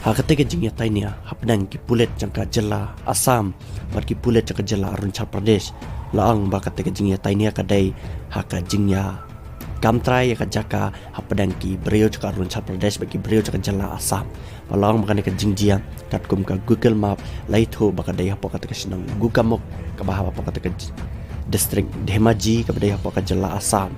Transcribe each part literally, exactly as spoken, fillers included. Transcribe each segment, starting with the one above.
Ha kata ka jingïatainia hapdeng ki pulit jong ka jylla Assam bad ki pulit jong ka jylla Arunachal Pradesh, la ong ba kata ka jingïatainia ka dei ha ka jingïakam trai ïa ka jaka hapdeng ki briew jong ka Arunachal Pradesh bad ki briew jong ka jylla Assam. Ba la ong ba kane ka jingjia, katkum ka Google Map, la ïathuh ba ka dei hapoh kata ka shnong Gokamukh, kaba hapoh kata ka j-, district Dhemaji, kaba dei hapoh ka jylla Assam.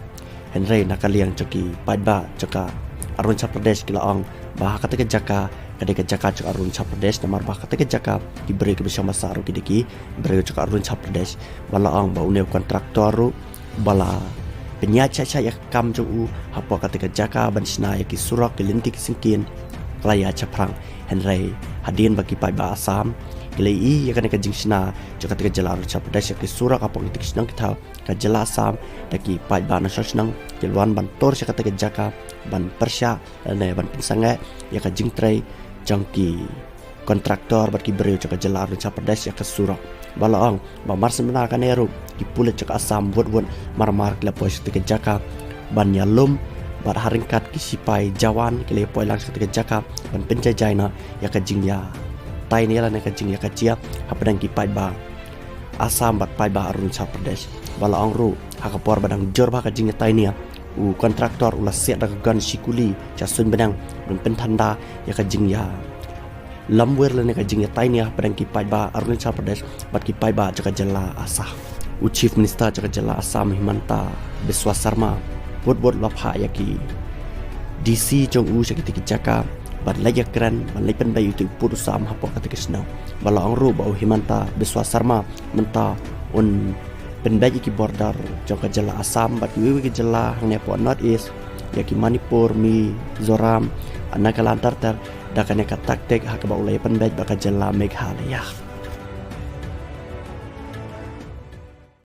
Hynrei na ka liang jong ki paidbah jong ka Arunachal Pradesh ki la ong ba ha kata ka jaka ka dei ka jaka jong ka Arunachal Pradesh, namar ba ha kata ka jaka ki briew kiba shong basa ruh ki dei ki briew jong ka Arunachal Pradesh. Ba la ong ba une u kontraktor ruh ba la pynïaid shai shai ïa ka kam jong u hapoh kata ka jaka ban shna ïa ki surok, ki lynti ki syngkien, ka la ïaid shaphrang. Hynrei hadien ba ki paidbah Assam ki la ïohi ïa kane ka jingshna jong kata ka jylla Arunachal Pradesh ïa ki surok hapoh kito ki shnong ki thaw ka jylla Assam, da ki paidbah na shnong shnong ki la wan ban tur sha kata ka jaka ban pyrshah lane ban pynsangeh ïa ka jingtrei jong ki kontraktor bad ki briew jong ka jylla Arunachal Pradesh ïa ka surok. Ba la ong ba mar shen bynta kane ruh ki pulit jong ka Assam wut wut mar mar ki la poi sha kata ka jaka ban ïalum, bad ha ryngkat ki sipai jawan ki la poi lang sha kata ka jaka ban pynjaijai noh ïa ka jingïatainia lane ka jingïakajia hapdeng ki paidbah Assam bad paidbah Arunachal Pradesh. Ba la ong ruh ha ka por ba dang jur bha ka jingïatainia, u kontraktor u la siat da ka gun shi kuli sha suiñ bneng ban pynthanda ïa ka jingïalamwir lane ka jingïatainia hapdeng ki paidbah Arunachal Pradesh bad ki paidbah jong ka jylla Assam. U Chief Minister jong ka jylla Assam, Himanta Biswa Sarma, wut wut u la phah ïa ki D C jong u sha kito ki jaka ban leit ïakren, ban leit pynbeit ïa uto u pud u sam hapoh kata ka shnong. Ba la ong ruh ba u Himanta Biswa Sarma mynta un pynbeit ïa ki border jong ka jylla Assam bad kiwei kiwei ki jylla hangne hapoh North East, ïa ki Manipur, Mizoram, Nagaland ter ter, da kane ka taktik ha kaba u la ïa pynbeit bad ka jylla Meghalaya.